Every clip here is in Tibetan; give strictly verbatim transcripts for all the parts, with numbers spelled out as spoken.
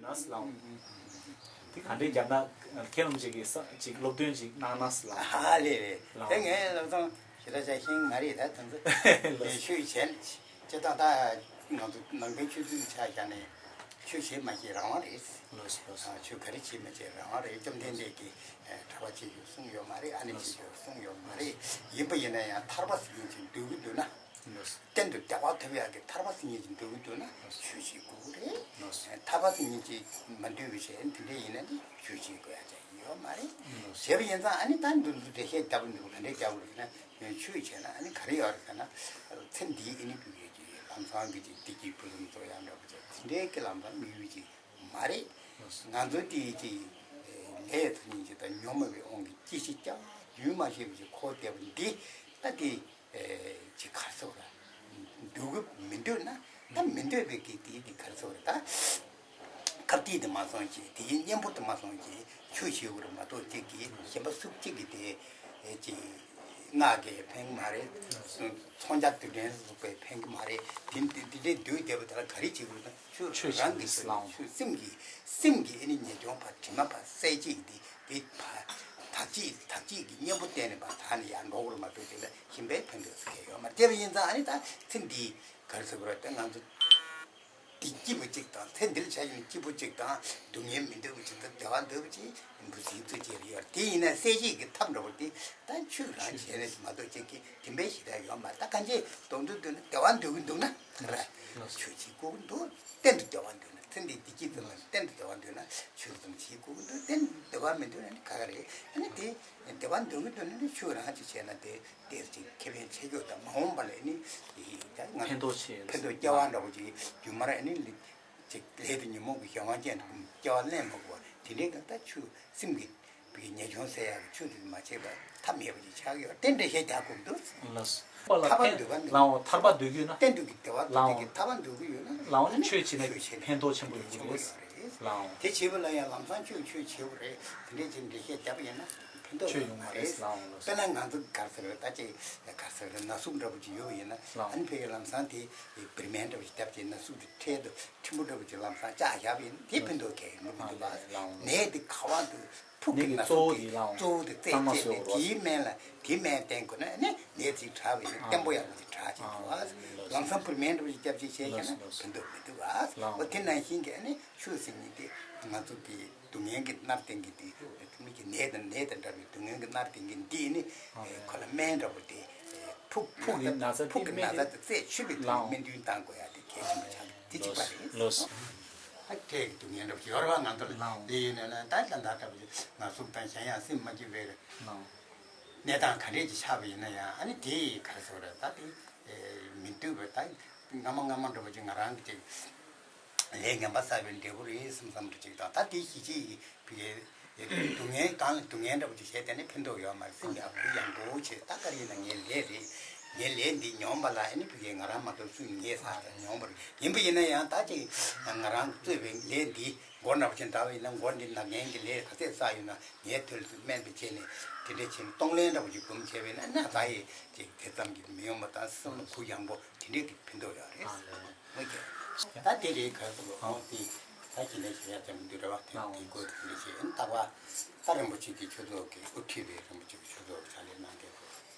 ལགས་སོ། དེ་ག་འདྲས་བརྒྱབ་ན་མཁན་རིན་པོ་ཆེ་གིས་ས་ཅིག་སློབ་སྟོན་ཅིག་གནང་ན་ལགས། ཨ་ལེ་ལེ། ལགས། དེ་ངས་ལམ་སང་ཞེ་དྲག་ཆ་ཤེས་མ་རེད། ད་དེ་ཚོ་ལགས། ཆོས་བྱེད་ཅེས་དང་། ད་ང་ཚོ་ནང་པའི་ཆོས་ཚུལ་ཆ་བཞག་ནས་ཆོས་བྱེད་མ་བྱེད་རང་དབང་རེད། ལགས་སོ། ལགས་སོ། ཨ། ཆོས་ག་རེ་བྱེད་མ་བྱེད་རང་དབང་རེད། བཅོམ་ལྡན་འདས་ཀྱིས་ཨ་གྲྭ་པ་བྱེད་རྒྱུ་གསུངས་ཡོད་མ་རེད། ཨ་ནེ་བྱེད་རྒྱུ་གསུངས་ཡོད་མ་རེད། ཡིན་པ་ཡིན་ན་ཡང་ཐར་པ་ཟེར་མཁན་ཅིག་འདོད་ཀྱི་འདུག་ན། ལགས་སོ། གཏན་དུ་བདེ་བ་ཐོབ་ཡག་གི་ཐར་པ་ཟེར་མཁན་ཅིག་འདོད་ཀྱི་འདུག་ན་ཆོས་བྱེད་དགོས་ཀྱི་རེད། ལགས་སོ། ཐར་པ་ཟེར་མཁན་ཅིག་མ་འདོད་པ་བྱས་དེ་འདྲ་ཡིན་ན་ནི་ཆོས་བྱེད་དགོས་ཡག་ཅིག་ཡོད་མ་རེད། ལགས་སོ། བྱས་པ་ཡིན་ཙང་ཨ་ནི་ད་འདི་ཚོ་འགྲེལ་བཤད་རྒྱག་པ་འདུག་ག་འདྲས་རྒྱག་དགོས་ཟེར་ན། ཆོས་བྱས་ན་ཨ་ནི་ག་རེ་ཡོད་རེད་ཟེར་ན། ཚེ་འདིའི་ཨ་ནི་བུ་ཡོད་ཀྱི་ལམ་སང་གི་ཅིག་བདེ་སྐྱིད་ཕུན་སུམ་ཚོགས་ཡག་འདྲ་པོ་ཅིག་དེ་འདྲའི་གི་ལམ་སང་དམིགས་ཡུལ་ཅིག་མ་རེད། ང་ཚོ་དེ་ཅིག་ལས་ཐུབ་མཁན་ཅིག་དང་ཉོན་མོངས་པའི་དབང་གིས་སྐྱེ་ཤི་རྐྱང་རྒྱུན་མ་ཆད་པ་ཅིག་འཁོར་བསྡད་པ་འདི་ད་དེ་ཅིག་ག་རེ་ཟེར་དགོས་རེད། འདོད་ཀྱི་མི་འདོད་ན་ད་མི་འདོད་པའི་གི་དེ་དེ་ག་རེ་ཟེར་དགོས་རེད། ད་ཁ་གཏད་དེ་མ་སོང་ཅིག་དེའི་གཉེན་པོ་དེ་མ་སོང་ཅིག་ཆོས་བྱེད་དགོས་རེད་མ་གཏོགས་ཅིག་གི་གཞན་པ་སུ་གཅིག་གིས་དེ་ཅིག་སྔགས་ཀྱིས་ཕན་གྱི་མ་རེད། ཚོང་རྒྱག་དུས་དྲན་ཟུག་པའི་ཕན་གྱི་མ་རེད། དེ་དེ་དེ་འདྲའི་འདོད་བསྡད་པ་དེ་ལ་ག་རེ་བྱེད་དགོས་ན་ཆོས་ཆོས་རང་གི་བྱེད་དགོས། ཆོས་སེམས་ཀྱི་སེམས་ཀྱི་ཨ་ནི་ཉེས་སྐྱོན་ཕར་དྲི་མ་ཕར་བསལ་བྱེད་ཀྱི་དེ་དེ་ཕར་དག་བྱེད་དག་བྱེད་ཀྱི་གཉེན་པོ་བསྟེན་ནས་ཕར་དག་ནས་ཡར་འགྲོ་དགོས་རེད་མ་གཏོགས་དེ་ལ་གཞན་པའི་ཕན་ཐོགས་ཟེར་མཁན་ཡོད་མ་རེད། དེ་བ་ཡིན་ཙང་ཨ་ནི་ད་ཚེ་འདི་ག་རེ་ཟེར་དགོས་རེད། ད་ང་ཚོ་འདི་སྐྱིད་པོ་གཅིག་དང་ཚེ་འདིར་བྱ་ཡིན་སྐྱིད་པོ་གཅིག་དང་སྡུག་བསྔལ་མི་འདོད་པ་གཅིག་དང་བདེ་བ་འདོད་པ་གཅིག་འབུ་སྲིན་ཚོ་བཅས་ཡོད་དེ་ཡིན་ན་སད་བྱེད་ཀྱི་ཐབས་འདྲ་པོ་དེ་ད་ཆོས་རང་བྱས་ནས་མ་གཏོགས་ཅིག་གི་དེ་འདྲའི་ཞེ་དྲག་ཡོད་མ་རེད། ད་གང་ཅི་སྡུག་འདོད་འདོད་ན་བདེ་བ་འདོད་ཀྱི་འདུག་ན་ར་ཆོས་བྱེད་དགོས་ཀྱི་འདུག་གཏན་དུ་བདེ་བ་འདོད་ན་ཚེ་འདི་བདེ་སྐྱིད་ཙམ་ལ་གཏན་དུ་བདེ་བ་འདོད་ན་ཆོས་ཙམ་བྱེད་དགོས་ཀྱི་འདུག་གཏན་དུ་བདེ་བ་མི་འདོད་ན་ནི་ག་ག་རེད། ཨ་ནི་དེ་བདེ་བ་འདོད་ཀྱི་འདུག་ན་ནི་ཆོས་རང་ཅིག་བྱས་ན་དེ། དེར་ཅིག་ཁེ་ཕན་ཆེ་ཤོས་དང་མ་འོངས་པ་ལ་ནི་ཡི་ད་ང་ཕན་ཐོགས་ཆེ་ཕན་ཐོགས་སྐྱེ་བ་འདྲ་བོ་ཅིག་རྒྱུན་མར་ནི་ལི་ཅིག་ལས་དེ་ཉོན་མོངས་ཀྱི་གཞན་དབང་ཅན་དུ་སྐྱེ་བ་ལེན་མ་དགོས་པ་དེ་འདྲའི་གང་ལྟར་ཆོས་སེམས་ཀྱི་བའི་ཉེས་སྐྱོན་སེལ་ཡག་གི་ཆོས་དེ་མ་བྱས་པ་ཐབས་མེད་པ་ཅིག་ཆགས་ཡོད་དེ་འདྲ་བཤད་རྒྱག་དགོས་འདུག་ལགས་སོ། ཐར་པ་འདོད་པ་འདོད། ལའང་ཐར་པ་འདོད་ཀྱི་ཡོད་ན། གཏན་དུ་གི་བདེ་བ་ཐོབ་ཀྱི་ཐར་པ་འདོད་ཀྱི་ཡོད་ན་ལའང་ཆོས་བྱས་ན་ཕན་ཐོགས་ཆེན་པོ་ཡོང་གི་རེད། ལའང་དེ་བྱས་པ་ལ་ཡང་ལམ་སང་ཆོས་ཆོས་བྱེད་དགོས་རེད། དེ་འདྲའི་ཅིག་འགྲེལ་བཤད་བརྒྱབ་པ་ཡིན་ན་ཕན་ཐོགས་ཆོས་ཡོང་མ་རེད། ལའང་ལགས་སོ། དཔེར་ན་ང་ཚོ་ག་རེ་ཟེར་ད་ཅིག་ག་རེ་ཟེར་ན་ཟུག་འདྲ་པོ་ཅིག་ཡོད་པ་ཡིན་ན་ལའང་ཨ་ནི་ཕ་གི་ལམ་སང་དེ་བིར་སྨན་འདྲ་པོ་ཅིག་བཏབ་ཅིག་ན་ཟུག་དེ་འཕྲལ་དུ་ཕྲན་བུ་འདྲ་པོ་ཅིག་ལམ་སང་བཅག་བཞག་པ་ཡིན་ན་དེ་ཕན་ཐོགས་གང་ཡང་མི་འདུག་ལའང་ནད་དེ་ག་བ་འདུག་ཕུགས་ཀྱི་ནད་ཀྱི་ན་ཟུག་གཙོ་བོ་དེ་དེ་ལའང་གཙོ་བོ་དེ་རྩད་གཙང་མ་བཅད་ནས་བཟོ་དགོས། དེའི་སྨན་ལ་དེའི་སྨན་བསྟེན་དགོས་ན་ནི་ནད་ཅིག་དྲག་པ་ཡིན་ན་བརྟན་པོ་ཡག་པོ་ཅིག་དྲག་ཅིག་འགྲོ་བ། ལམ་སང་བིར་སྨན་འདྲ་པོ་ཅིག་བརྒྱབ་ཅིག་བྱས་ཤེ་ན་ཕན་ཐོགས་མི་འདུག་བ། འོ་དེ་ནང་བཞིན་གྱི་ནི་ཆོས་ཟེར་མཁན་དེ་ང་ཚོ་གི་སྡུག་བསྔལ་གྱི་མནར་གཏོང་གི་དེ་མི་གི་ནད་དང་ནད་དང་འདྲ་བའི་སྡུག་བསྔལ་གྱི་མནར་གཏོང་གི་འདི་ནི་ཁོ་ལ་སྨན་འདྲ་པོ་དེ་ཕུགས་ཕུགས་ཀྱི་ན་ཚ་ཕུགས་ཀྱི་ན་ཚ་དེ་རྩད་ཆོད་པའི་སྨན་བསྟེན་བཏང་དགོས་ཡ་དེ་གལ་ཆེན་པོ་ཆགས་དེ་གཅིག་པ་རེད། ལགས་སོ། ཨ་འཕྲལ་གྱི་སྡུག་བསྔལ་འདྲ་པོ་ཞིག་ཡོད་རེད་བ། ང་ཚོ་ལ་ལའང་དེ་ཡིན་ན་ན་ད་ད་ད་འདྲ་པོ་ཞིག་ན་ཟུག་དང་གཞན་ཡང་སེམས་མ་སྐྱིད་པའི་ལའང་གནས་སྟངས་ག་འདྲས་ཀྱི་ཆགས་པ་ཡིན་ན་ཡང་ཨ་ནི་དེ་ག་རེ་ཟེར་བ་རེད། ད་དེ་མི་འདོད་པ་ད་སྔ་མ་སྔ་མ་འདྲ་པོ་ཅིག་ང་རང་གི་ཅིག་ལས་ངན་པ་བསགས་པའི་འབྲས་བུ་རེད་བསམ་བསམ་འདྲ་ཅིག་དང་ད་དེ་གཞི་བྱེས་ཀྱི་བི་གའི་སྡུག་བསྔལ་གང་ལ་སྡུག་བསྔལ་འདྲ་པོ་ཅིག་བྱས་དེ་ནི་ཕན་ཐོགས་ཡོད་མ་རེད། སེམས་ཡག་པོ་ཡག་པོ་བྱས་ད་ག་རེ་ཡིན་ན་ངའི་ལས་རེད། ངའི་ལས་འདི་ཉོན་པ་ལ་ཨ་ནི་བི་གའི་ང་རང་མ་གཏོགས་སུ་ངའི་ས་ལ་ཉོན་པ་རེད། ཡིན་པ་ཡིན་ན་ཡང་ད་ཅིག་ང་རང་གཙོས་པའི་ལས་འདི་མགོ་འདྲ་པོ་ཅིག་འདྲ་བ་ཡིན་ན་མགོ་འདི་ན་ངན་གྱི་ལས་ག་ཚད་བསགས་ཡོད་ན་ངའི་དོན་དུ་དམན་པའི་ཆེད་ནས་དེ་འདྲ་བྱས་ནས་གཏོང་ལེན་འདྲ་པོ་ཅིག་སྒོམ་བྱས་པས་ན་ན་ད་ཡི་ཅིག་དེ་ཙམ་གྱིས་མི་ཡོང་བ་དང་སེམས་ལ་གུ་ཡངས་པོ་དེ་འདྲས་ཀྱི་ཕན་ཐོགས་ཡོད་རེད། ཨ་ལས། མ་གི། ད་དེ་རེད་ག་ཚོད་ལོ་ཨོ་དེ་ད་ཁྱེད་ལས་བྱེད་ཡ་ཙམ་འདུག་རེད་བ། དེ་དེ་སྐོར་དེ་འདྲས་བྱས་ཨ་ནི་ད་བ་ད་རིན་པོ་ཆེ་གི་ཆོས་ཚོགས་ཀྱི་དབུ་ཁྲིད་པའི་རིན་པོ་ཆེ་གི་ཆོས་ཚོགས་ཀྱི་ཕྱག་ལས་གནང་མཁན་ཚོ་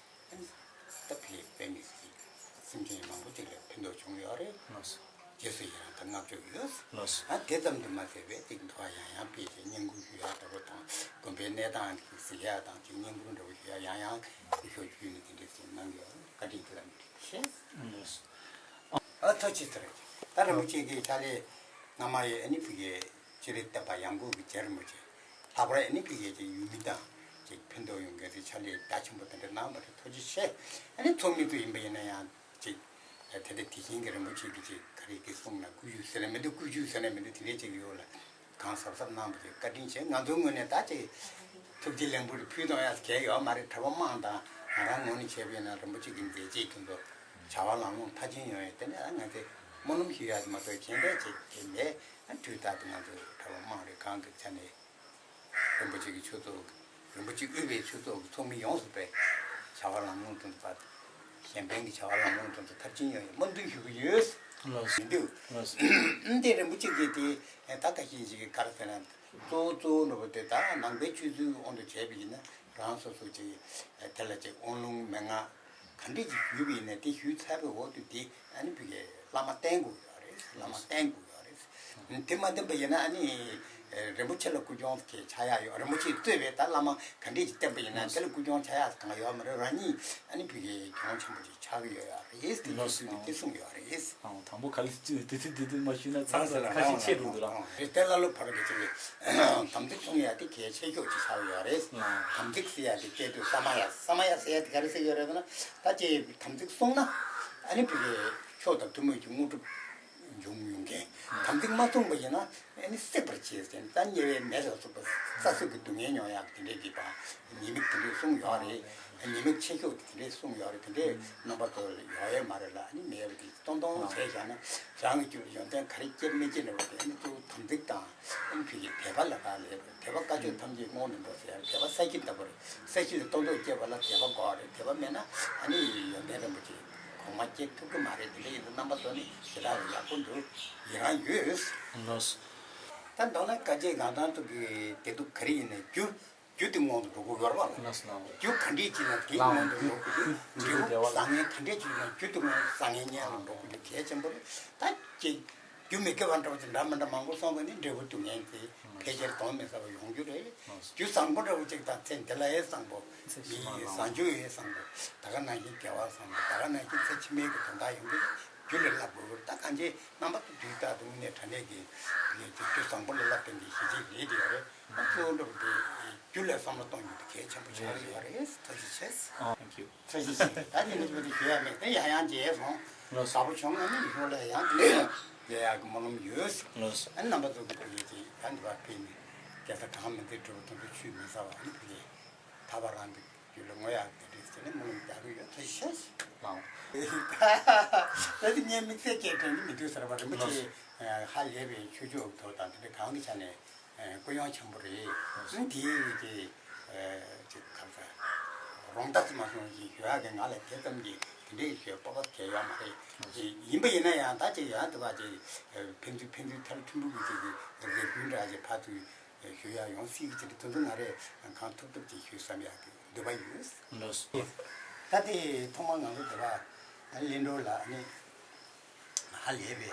ཨ་ནི་ད་ཕ་གིའི་དཔེ་མི་སྲིད་སེམས་ཅན་མང་པོ་ཅིག་ལ་ཕན་ཐོགས་བྱུང་ཡོད་རེད། ལགས་སོ། རྗེས་སུ་ཡི་རང་དང་བསྔགས་བརྗོད་ཡོད། ལགས་སོ། ཨ་དེ་ཙམ་དུ་མ་ཟད་པའི་ཅིག་འདུ་བ་ཡང་ཡང་སྤེལ་ཞིང་བསྙེན་བཀུར་ཞུ་ཡག་འདྲ་པོ་དང་དགོན་པའི་གནས་སྟངས་ཀྱི་གཟིགས་ཡག་དང་ཅིག་བསྙེན་བཀུར་འདྲ་པོ་ཞུ་ཡག་ཡང་ཡང་ཤོག་ཞུས་ནས་དེ་འདྲས་ཅིག་གནང་ཡོད། བཀའ་དྲིན་ཆེ་ལ་མི་ཁྱེད། ལགས་སོ། ཨ་ཐུགས་རྗེ་ཆེ་ཟེར། ད་རིན་པོ་ཆེ་གི་ཕྱག་ལས་སྔ་མ་ཡི་ཨ་ནི་ཕ་གིའི་སྤྱིར་བསྟན་པ་ཡང་སྒོས་ཀྱི་རྗེ་རིན་པོ་ཆེ། ལྷག་པར་ཨ་ནི་ཕ་གིའི་ཅིག་ཡུལ་མི་དང་ཅིག་ཕན་ཐོགས་ཡོང་མཁན་ཚོའི་ཕྱག་ལས་རྒྱ་ཆེན་པོ་དེ་འདྲ་གནང་བ་རེད། ཐུགས་རྗེ་ཆེ། ཨ་ནི་ཚོགས་མི་ཚོ་ཡིན་པ་ཡིན་ན་ཡང་ཅིག་དེ་འདྲ་དེ་བཞིན་གྱི་རིན་པོ་ཆེ་གི་ཅིག་ག་རེ་གི་གསུང་ན་སྐུ་བཞུགས་ཟེར་ན་མི་འདུག་སྐུ་བཞུགས་ཟེར་ན་མི་འདུག་དེ་འདྲའི་ཅིག་ཡོད་ལ། གང་གཟབ་གཟབ་གནང་བ་དེ་བཀའ་དྲིན་ཆེ། ང་ཚོའི་ངོས་ནས་ད་ཅིག་ཐུགས་རྗེ་ལེགས་འབུལ་ཕུལ་གཏོང་ཡག་གལ་ཡོད་མ་རེད། གྲྭ་པ་དམངས་དང་ང་རང་ངོས་ནས་བྱས་པ་ཡིན་ན་རིན་པོ་ཆེ་གི་མཛད་རྗེས་དེ་ཚོ་བྱ་བ་ལམ་ལྷོང་མཐར་ཕྱིན་ཡོང་ཡས་དེ་ནས་ང་ཚོས་སྨོན་ལམ་ཞུ་ཡག་མ་གཏོགས་གཞན་པའི་ཅིག་གི་མེད། དུས་རྟག་ཏུ་ང་ཚོ་གྲྭ་པ་དམངས་རེ་གང་གི་ཆ་ནས་རིན་པོ་ཆེ་གི་ཆོས་ཚོགས་རིན་པོ་ཆེ་དབུས་པའི་ཆོས་ཚོགས་ཀྱི་ཚོགས་མི་ཡོངས་སུ་པའི་བྱ་བ་ལམ་ལྷོང་དོན་དུ་བར་གཞན་ཕན་གྱི་བྱ་བ་ལམ་ལྷོང་དོན་དུ་མཐར་ཕྱིན་ཡོང་ཡས་སྨོན་འདུན་ཞུ་གི་ཡོད། ལགས་སོ། མི་འདུག་ལགས་སོ། འདི་རིན་པོ་ཆེ་གིས་དེ་ད་ཁ་ཤས་ཅིག་ག་རེ་ཟེར་ན། གཙོ་བོ་གཙོ་བོ་འདྲ་པོ་དེ་ད་ནང་པའི་ཆོས་ཚུལ་དབང་དུ་བྱས་པ་ཡིན་ན། རང་སོ་སོ་ཅིག་དེ་ལ་ཅིག་དབང་ལུང་མན་ངག་ག་འདྲས་ཅིག་ཞུས་པ་ཡིན་ན། དེ་ཞུས་ཚར་བའི་འོག་ཏུ་དེ་ཨ་ནི་ཕ་གིའི་བླ་མ་བསྟེན་དགོས་ཡོད་རེད། བླ་མ་བསྟེན་དགོས་ཡོད་རེད། དེ་མ་བསྟེན་པ་ཡིན་ན་ཨ་ནི་རིན་པོ་ཆེ་ལ་ཀུན་སྐྱོང་གི་ཆགས་ཡག་ཡོད། རིན་པོ་ཆེས་གཙོས་པའི་ད་བླ་མ་ག་འདྲས་ཅིག་བསྟེན་པ་ཡིན་ན་དེ་ལ་ཀུན་སྐྱོང་ཆགས་ཡག་གང་ཡོད་མ་རེད། རང་ཉིད་ཨ་ནི་ཕ་གིའི་གྱོང་ཆེན་པོ་ཅིག་ཆགས་ཀྱི་ཡོད་ཡག་རེད། དེ་ལགས་སོ། དུས་ཚོད་དེ་གསུངས་ཡོད་རེད། ཨང་། དང་པོ་ག་ལེ་དུས་ཚོད་དེ་དུས་མ་ཞུས་ན་ཚང་མ་ཁ་ཞིག་ཆད་འགྲོ་འདུག་རང་། རེད། དེ་ཀླ་ཀློ་བར་གྱི་ཚིག་རེད། དམ་ཚིག་སྲུང་ཡག་དེ་གལ་ཆེ་ཤོས་ཅིག་ཆགས་ཡོད་རེད། ཨང་། དམ་ཚིག་ཟེར་ཡག་དེ་སྐད་དུ་ས་མ་ཡ། ས་མ་ཡ་ཟེར་ཡག་དེ་ག་རེ་ཟེར་ཡོད་རེད་ཟེར་ན། ད་ཅིག་དམ་ཚིག་སྲུང་ན་ཨ་ནི་ཕ་གིའི་མཆོག་དང་ཐུན་མོང་གི་དངོས་གྲུབ་འབྱུང་ཡོང་མཁན། དམ་ཚིག་མ་སྲུང་པ་ཡིན་ན་ཨ་ནི་བསྲེག་པར་བྱེད་ཟེར། ད་དམྱལ་བའི་མེ་ལ་སོགས་པ་ས་སྲོད་ཀྱི་སྡུག་བསྔལ་མྱོང་ཡག་དེ་འདྲས་ཀྱི་པ་ཉེས་དམིགས་དེ་འདྲས་གསུངས་ཡོད་རེད། ཉེས་དམིགས་ཆེ་ཤོས་དེ་འདྲས་གསུངས་ཡོད་རེད། དེ་འདྲས་རྣམ་པ་ཚོ་ལ་ཡོད་ཡོད་མ་རེད་ལ། ཨ་ནི་མེད་པ་དེ་སྟོང་སྟོང་བྱས་བཞག་ན་རང་གི་རྒྱུད་ལ་ཡོན་ཏན་ག་རེ་སྐྱེ་མི་སྐྱེ་འདྲ་བ་དེ་ཨ་ནི་གཙོ་བོ་དམ་ཚིག་དང་། ཨ་ནི་ཕ་གིའི་དད་པ་ལ་ཁག་ལས་པ། དད་པ་དཀའ་སྤྱད་ཐམས་ཅད་སྔོན་ནས་འགྲོ་ཟེར། དད་པ་ས་གཞི་ལྟ་བུ་རེད། ས་གཞི་ལ་སྟོང་ཐོག་སྐྱེ་བ་ལ་དད་པ་དགོས་རེད། དད་པ་མེད་ན་ཨ་ནི་ཡོན་ཏན་རིན་པོ་ཆེ་གོང་མ་སྐྱེ་ཐུབ་ཀྱི་མ་རེད། དེ་འདྲ་ཡིན་ན་རྣམ་པ་ཚོ་ནི་ཞེ་དྲག་ཡག་པོ་འདུག་ཡི་རང་ཡོད། ལགས་སོ། ད་མདོར་ན་དཀའ་སྤྱད་གང་ཐང་ཐུག་གི་བདེ་སྡུག་ག་རེ་ཡིན་ནའི་རྒྱུ། རྒྱུ་དེ་སྔོན་དུ་འགྲོ་དགོས་ཡོད་རེད་པ། ལགས་སོ། རྒྱུ་ག་འདྲས་ཅིག་ན་དེའི་སྔོན་དུ་འགྲོ་དགོས། འབྲས་བུ་བཟང་ངན་ག་འདྲས་ཅིག་ན་རྒྱུ་དེ་སྔོན་བཟང་ངན་སྔོན་ལ་འགྲོ་དགོས་རྒྱུ་གལ་ཆེན་པོ་རེད། ད་ཅིག་རྒྱུ་མི་དགེ་བ་འདྲ་བོ་ཅིག་འདྲ་མི་འདྲ་མང་པོ་སོང་བ་ནི་འབྲས་བུ་སྡུག་བསྔལ་དེ་ཕལ་ཆེར་གདོང་མི་ཟ་བ་ཡོང་རྒྱུ་རེད། རྒྱུ་བཟང་པོ་འདྲ་བོ་ཅིག་དང་ཚེ་འདི་ལ་ཡང་བཟང་པོ། མི་བཟང་སྤྱོད་ཡང་བཟང་པོ། ད་ག་ནང་བཞིན་དགེ་བ་བཟང་པོ། ད་ག་ནང་བཞིན་ཚེ་ཕྱི་མའི་གི་དོན་དག་ཡོང་གི་རེད། རྒྱུ་ལ་བསླབ་དགོས། ད་གང་ཅི་རྣམ་པ་ཚོ་དུས་རྟག་ཏུ་དངོས་གནས་དྲང་གནས་ཀྱི་ལས་ཀྱི་རྒྱུ་བཟང་པོ་ལ་བསླབ་ཐུབ་མཁན་ཞེ་ཅིག་རེད་དེ་ཡོད་རེད། ཨ་གཙོ་བོ་འདྲ་བོ་དེ་རྒྱུ་ལ་བསམ་བློ་གཏོང་རྒྱུ་དེ་གལ་ཆེན་པོ་ཆགས་ཀྱི་ཡོད་རེད། ཐུགས་རྗེ་ཆེ། ཨ། Thank you། ཐུགས་རྗེ་ཆེ། ད་དེ་ནི་ཆུ་དེ་ཞུ་ཡ་མེད། དེ་ཡང་ཡང་མཇལ་སོང་། ལགས་སོ། དགའ་པོ་བྱུང་། ཨ་ནི་ཡོང་ལ་ཡང་དེ་ནས་མཇལ་ཡག་གི་སྨོན་ལམ་ཡོད། ལགས་སོ། ཨ་ནི་རྣམ་པ་ཚོ་གི་ཕ་གི་དེ་ད་འདི་བ་ཕེབས་ནས་རྒྱལ་ས་གང་མི་འདི་གྲུབ་དོན་དུ་ཆུད་མི་ཟ་བ། ཨ་ནི་ཕ་གི་ཐར་པ་རང་གི་རྒྱུད་ལ་བསྔོ་ཡག་གི་དེ་དེ་ནས་སྨོན་ལམ་རྒྱག་གི་ཡོད། ཐུགས་རྗེ་ཆེ། ལགས། ད་དེ་ངས་དམིགས་བསལ་སྐད་དྲན་གྱི་མི་འདུག་ཟེར་བ་རིན་པོ་ཆེ། ལགས་སོ། ཧ་ལས་པའི་ཆོས་ཕྱོགས་ཐོག་དང་དེ་འདྲ་གང་གི་ཆ་ནས། ཨེ། ཀུན་སློང་ཆེན་པོ་རེད། ཨ་ནི་དེའི་གི་ཨེ། ཅིག་ག་རེ་ཟེར། རོང་ཏ་ཙི་མ་སོང་ཞིག་ཞུ་ཡག་གི་ང་ལ་དེ་ཙམ་གྱི་དེ་འདྲའི་ཞུ་སྤོབས་པ་གང་ཡོད་མ་རེད། ཨ་ནི་ཡིན་པ་ཡིན་ན་ཡང་ད་ཅིག་ཡང་དེ་བ་ཅིག་ཨེ། ཕན་ཚུན་ཕན་ཚུན་ཐལ་ཕྲན་བུ་གི་ཅིག་གི་རེ་སྐུལ་འདྲ་ཅིག་ཕར་ཚུར་ཞུ་ཡག་ཡོང་སྲིད་གི་ཅིག་དེ་ཚོ་ང་རེ་གང་ཐུབ་ཐུབ་ཅིག་ཞུ་བསམ་ཡག་གི་འདོད་པ་ཡོད། ལགས་སོ། ད་དེ་ཐོག་མར་ང་ཚོ་དེ་བ་གླིང་སྒྲུང་ལ་ཨ་ནི། ཧ་ལས་པའི་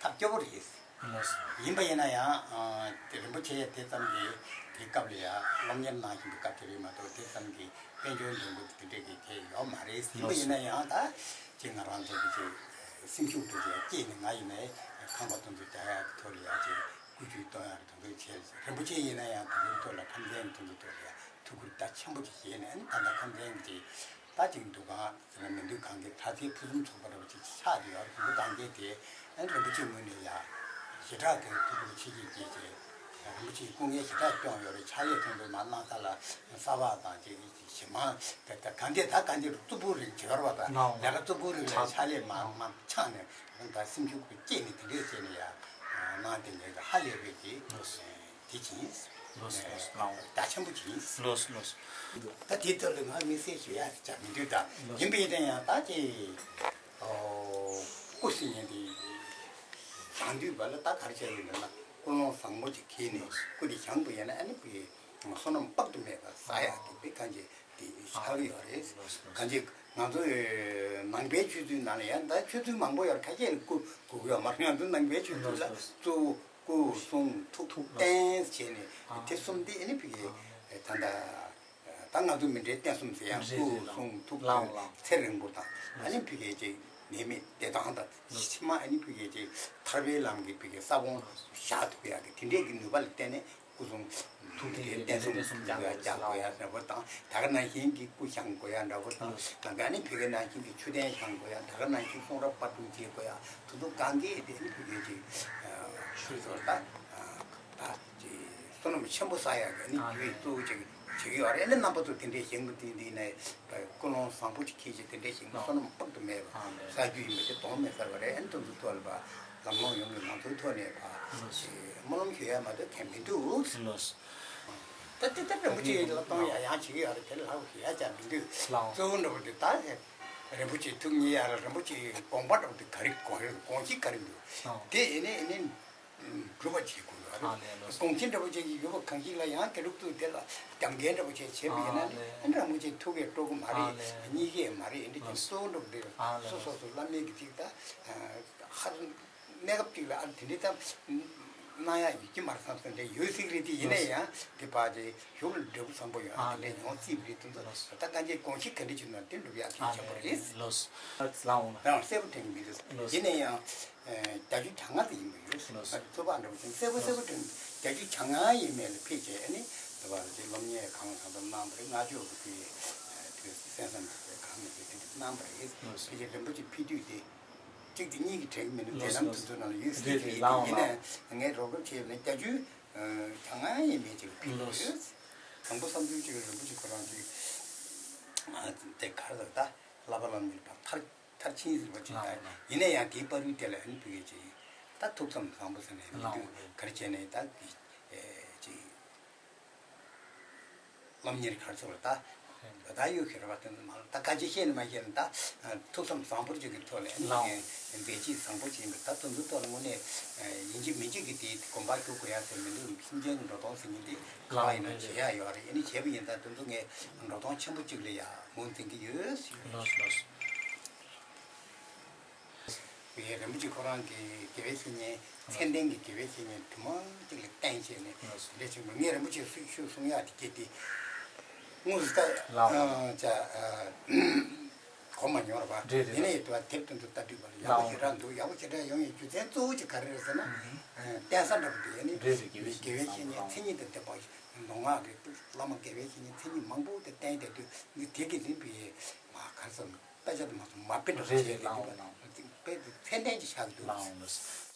ཐབས་སྐྱོ་པོ་རེད། ལགས་སོ། ཡིན་པ་ཡིན་ན་ཡང་། དེ་རིན་པོ་ཆེ་དེ་ཙམ་གྱིས་དེ་སྐབས་ལ་ཡང་སློབ་གཉེར་གནང་བཞིན་པའི་སྐབས་དེ་རེད་མ་གཏོགས་དེ་ཙམ་གྱི་དཔལ་འབྱོར་འདོན་དགོས་དེ་འདྲས་ཀྱི་དེ་ཡོད་མ་རེད། ཡིན་པ་ཡིན་ན་ཡང་ད་ཅིག་ང་རང་ཚོ་གི་ཅིག་སེམས་ཤུགས་དེ་ཅིག་སྐྱེས་ནས། ང་ཡིན་ནའི་ཁང་པ་དེ་ཚོ་རྒྱག་ཡག་གི་ཐོག་ལ་ཡང་ཅིག་བཀོད་ཇུས་གཏོང་ཡག་གི་དེ་ཚོ་བྱས། རིན་པོ་ཆེ་ཡིན་ན་ཡང་དེ་ཚོའི་ཐོག་ལ་ཁམས་ཚན་དེ་ཚོའི་ཐོག་ལ་ཡང་ཐུགས་ཁུར་རྒྱ་ཆེན་པོ་ཅིག་བཞེས་ནས། ཨ་ནི་ད་ལྟ་ཁམས་ཚན་གྱི་ད་ཅིག་འདུ་ཁང་ཟེར་ན་མི་འདུག་གང་གི་དྲ་ཚིགས་ཕུན་སུམ་ཚོགས་པ་འདྲ་བ་ཅིག་ཆགས་བསྡད་ཡོད་རེད། དེ་ཚོ་གང་གས་དེ་ཨ་ནི་རིན་པོ་ཆེའི་ངོས་ནས་ཡ་ཞེ་དྲག་གི་ཐུགས་ཁུར་ཆེ་བཞེས་བྱས་བྱས། རིན་པོ་ཆེའི་སྐུ་ངལ་ཞེ་དྲག་བསྐྱོན་ཡོད་རེད། ཕྱག་ལས་ཐོན་པའི་མ་གནང་ས་ལ་གསར་པ་དང་ཅིག་ཞེ་མང་ད་ད་གང་དེ་ད་གང་དེ་རུ་རྩུབ་པོ་རིགས་བྱེད་པར་བ་དང་ལས་ཀ་རྩུབ་པོ་རིགས་ལ་ཕྱག་ལས་མ་མ་ཆག་ནས་ད་སེམས་ཤུགས་སྐྱེས་ནས་དེ་འདྲས་བྱས་ནས་ཡ་གནང་དེ་ངས་ཧ་ལས་པའི་གི་དེ་བྱིན། ལགས་སོ། ལགས་སོ། ལགས་སོ། རྒྱ་ཆེན་པོ་བྱིན། ལགས་སོ། ལགས་སོ། ད་དེའི་ཐོག་ལ་ང་དམིགས་བསལ་ཞུ་ཡ་ཅང་མི་འདུག་ད་ཡིན་པ་ཡིན་ན་ཡང་ད་ཅིག་ཨོ། སྐུ་ཟེར་མཁན་དེ་བཞེངས་དུས་བ་ལ་ད་ག་རེ་བྱས་ཡོད་ན། ཀུན་སློང་བཟང་པོ་ཅིག་གིས་ནས་སྐུ་དེ་བཞེངས་པ་ཡིན་ན་ཨ་ནི་བུ་ཡི་བསོད་ནམས་དཔག་ཏུ་མེད་པ་བསགས་ཡག་གི་དཔེ་གང་ཅི་དེ་ཆགས་ཀྱི་ཡོད་རེད། གང་ཅི་ང་ཚོ་ནང་པའི་ཆོས་ཚུལ་ནང་ལ་ཡང་ད་ཆོས་ཚུལ་མང་པོ་ཡོད་རེད། ཁ་ཤས་ནི་སྐུ་དགོས་ཀྱི་ཡོད་མ་རེད། ང་ཚོ་ནང་པའི་ཆོས་ཚུལ་ལ་གཙོ་བོ་སྐུ་གསུང་ཐུགས་རྟེན་བྱས་ནས་དེ་གསུམ་དེ་ཨ་ནི་བུ་གི་ད་ལྟ། ད་ང་ཚོ་མི་འདྲའི་རྟེན་གསུམ་ཟེར་ཡང་སྐུ་གསུང་ཐུགས་རྟེན་ཚེ་རིང་པོ་དང་ཨ་ནི་བུ་གའི་ཅིག་ནད་མེད་བདེ་ཐང་དང་ཕྱི་མ་ཨ་ནི་བུ་གའི་ཅིག་ཐར་པའི་ལམ་གྱི་བུ་གའི་ས་བོན་བཞག་ཐུབ་ཡག་གི་དེ་འདྲའི་གི་ནུས་པ་ལ་བརྟེན་ནས་སྐུ་གསུང་ཐུགས་རྟེན་རྟེན་གསུམ་རྒྱག་དགོས་ཡག་འདྲ་པོ་དང་། ད་ག་ནང་བཞིན་གྱི་སྐུ་བཞེངས་དགོས་ཡག་འདྲ་པོ་དང་། ད་ག་ནི་བུ་གའི་ནང་བཞིན་གྱི་མཆོད་རྟེན་བཞེངས་དགོས་ཡག་ད་ག་ནང་བཞིན་གསུང་རབ་པར་སྐྲུན་བྱེད་དགོས་ཡག་དེ་ཚོ་གང་གི་དེ་ནི་བུ་གའི་ཅིག་ཆོས་ཚོགས་ད། ད་ཅིག་བསོད་ནམས་ཆེན་པོ་བསགས་ཡག་གི་ནི་རྒྱུ་ཡི་གཙོ་བོ་ཅིག་བྱེད་ཀྱི་ཡོད་རེད། ཨ་ནི་རྣམ་པ་ཚོ་དེ་འདྲའི་བཞེངས་པ་དེ་འདི་ནས་ཀུན་སློང་བཟང་པོ་ཅིག་འཁྱེར་བྱས་དེ་འདྲའི་བཞེངས་པ་བསོད་ནམས་དཔག་ཏུ་མེད་པ་བསགས་རྒྱུ་ཡིན་པ་དེ་གདོང་མི་ཟ་བ་རེད། ཨ་ནི་དེ་ཚོ་ཐོག་ལ་ཕར་ལམ་ལྷོང་ཡོང་གི། ང་ཚོའི་ཐོག་ནས་ཕར་ཅིག་སྨོན་ལམ་ཞུ་ཡག་མ་གཏོགས་གང་མི་འདུག་ད་དེ་ལྟར་རིན་པོ་ཆེའི་བསླབ་སྟོན་ཡང་ཡང་བྱེད་ཀྱི་ཡོད་རེད། དེ་ལ་ལབ་ཞུ་ཡག་ཅང་མི་འདུག་གཙོ་བོ་འདྲ་པོ་དེ་ད། རིན་པོ་ཆེ་ཐུགས་མཉེས་ཡ་ལ་རིན་པོ་ཆེའི་དགོངས་པ་འདྲ་པོ་དེ་ག་རེ་དགོངས་ཡོད། དགོངས་གཞི་ག་རེ་འདུག་ཨོ། དེ་ཨེ་ནས་ཨེ་ནས་སྒྲུབ་པ་བྱེད་དགོས་ལ། ཨ་ལས་ལོ། དགོངས་གཞི་འདྲ་པོ་ཅིག་ཡོད་པ་གང་ཞིག་ལ་ཡང་དེ་ལུགས་ཐུགས་དེ་ལ་རྒྱབ་འགལ་འདྲ་པོ་ཅིག་བྱས་པ་ཡིན་ན་ནི། ཨ་ལས། ཨ་འདྲ་མོ་ཅིག་ཐུགས་ཀའི་སྤྲོ་གི་མ་རེད། ཨ་ལས། གཉིས་ཀས་མ་རེད། ཨེ་འདྲ་ཅིག་གཙོ་བོ་འདྲ་པོ་དེ། ཨ་ལས། སོ་སོ་སོ་བླ་མའི་གི་ཅིག་ད་ཧ། གནས་སྐབས་ཅིག་ལ་ཨ་དེ་འདྲའི་ཐབས་གནང་ཡག་ཡོད་ཀྱི་མ་རེད་བསམ་བསམ་འདྲ་ཡོད་སྲིད་རེད། དེ་ཡིན་ན་ཡང་དེ་བར་དེ་གཞུག་ལ་འབྲས་བུ་བཟང་པོ་ཡོང་ཡག་དེ་འདྲ་ཡོང་སྲིད་པ་རེད། དེ་ཚོ་ད་གང་ཅི་དགོངས་གཞི་ག་འདྲ་བྱུང་ན་དེ་འགྲུབ་ཡག་གི་བྱ་བ་རེད། ལོས། ལོས། ལའང་གསལ་པོ་དྲན་གྱི་མི་འདུག་ལོས། དེ་ནས་ཡང་བརྒྱད་ཅུ་གྱ་ལྔ་དེ་ཡིན་པ་ཡོད། ལོས། ཚོད་དཔག་འདྲ་པོ་བྱུང་གསལ་པོ་གསལ་པོ་དྲན། བརྒྱད་ཅུ་གྱ་ལྔ་ཡས་མས་ལ་ཕེབས་བྱས་ནས་དེ་བར་དེ་སློབ་གཉེར་གང་གང་ཐུབ་གནང་བ་རེད། སྔགས་ཕྱོགས་ཀྱི་དུས་གསན་བསམ་དེ་གང་ནས་དེ་འདྲ་གནང་བ་རེད། ལོས། ཕལ་ཆེར་རིན་པོ་ཆེ་ཕེབས་དུས་དེ། གཅིག་དེ་གཉིས་ཀྱི་གྲས་ཀྱི་མི་འདུག་དེ་ལོས་ནམ་ལོས། དུས་ཚོད་ནང་ལ་ཡོད་སྲིད་རེད། ཀྱི་རེད། ལའང་ཡིན་ན་ལའང་ངས་རོགས་རམ་བྱས་ཡོད་ན་བརྒྱད་ཅུ་གྱ་ལྔ་ཡས་མས་ཅིག་ལ་ཕེབས་ཀྱི་ལོས། ཡོད། དང་པོ་བསམ་ཚུལ་གཅིག་ལ་རིན་པོ་ཆེ་ཁོ་རང་གིས་དེ་ག་རེ་ལབ་ད་བསླབ་པ་ལམ་གྱི་ཕར་མཐར་མཐར་ཕྱིན་ཟེར་བ་ཅིག་ད། ལའང་ཡིན་ན་ཡང་དེའི་བར་དུ་དེ་ལ་ཨ་ནི་ཕ་གི་ཅིག་ད་ཐུགས་བསམ་བཟང་པོ་ཟེར་ནས་མི་ལའང་འདུག་རེད། ག་རེ་བྱས་ནས་ད་གི་ཅིག་སློབ་གཉེར་གར་ཚོར་ད་ད་ཡོད་ཁེ་ར་བ་དེ་ཚོ་མ་ལ་ད་ག་ཅི་བཤད་ནི་མ་བཤད་ནི་ད་ཐུགས་བསམ་བཟང་པོ་ཅིག་གི་ཐོག་ལ་ནི་ལའོ། ངས་མཛད་རྗེས་བཟང་པོ་ཅིག་ཡིན་པ་ད་དེ་ཚོའི་ཐོག་ལ་དངོས་གནས་ཡིན་གཅིག་མིན་གཅིག་གི་དེ་གོམ་པ་རྒྱུག་དགོས་ཡ་ཟེར་མི་འདུག་སེམས་ཅན་གྱི་འགྲོ་སྟངས་ཟེར་མཁན་དེ་ག་ལའོ་ཡིན་ན་བྱེད་ཡ་ཡོད་རེད། ཡིན་ནི་བྱས་པ་ཡིན་ཙང་དེ་ཚོ་ངས་འགྲོ་སྟངས་ཆེན་པོ་ཅིག་ལ་ཡ་ངོས་འཛིན་གྱི་ཡོད། ལོས་ལོས། ངས་རིན་པོ་ཆེ་ཁོ་རང་གི་དགེ་བའི་བཤེས་གཉེན་མཚན་ལྡན་གྱི་དགེ་བའི་བཤེས་གཉེན་དུ་མ་གཅིག་ལ་བསྟེན་བྱས་ནས་དེ་འདྲ་བྱུང་བ། ངས་རིན་པོ་ཆེ་ཤུགས་ཤུགས་གསུང་ཡག་དེ་སྐད་དེ་དངོས་སུ་ལྟ་ལའོ། ཨ་ཅག་ཨ་གོ་མ་མྱོང་ར་བ། རེད་རེད། ཡིན་ན་ཡིན་དུ་བ་དེབ་དེ་ཚོ་ལྟ་དུས་པ་ལ་ཡག་པོ་ཞེ་དྲག་འདུག་ཡག་པོ་ཞེ་དྲག་ཡོང་ཡའི་རྒྱུ་མཚན་གཙོ་བོ་ཅིག་ག་རེ་རེད་ཟེར་ན། ཨ་བསྟེན་ས་འདྲ་པོ་དེ་ཡིན་ནི་རེད་རེད། དགེ་བའི་བཤེས་གཉེན་མཚན་ཉིད་དང་ལྡན་པ་ཞིག་མདོ་སྔགས་ཀྱི་བླ་མ་དགེ་བའི་བཤེས་གཉེན་མཚན་ཉིད་མང་པོ་དེ་བསྟེན་བསྡད་དུས་འདི་དེ་གི་རིམ་པས་མ་ག་རེ་ཟེར་ན། དཔེ་ཆ་དུ་མ་སོང་མ་དཔེ་འདྲ་པོ་རེད་བྱས་རེད། ཏེ་ལའང་དུས་ལའང་པ་དཔེ་དེ་ཚད་ལྡན་གྱི་ཆགས་འདུག་ལའང་ལོས།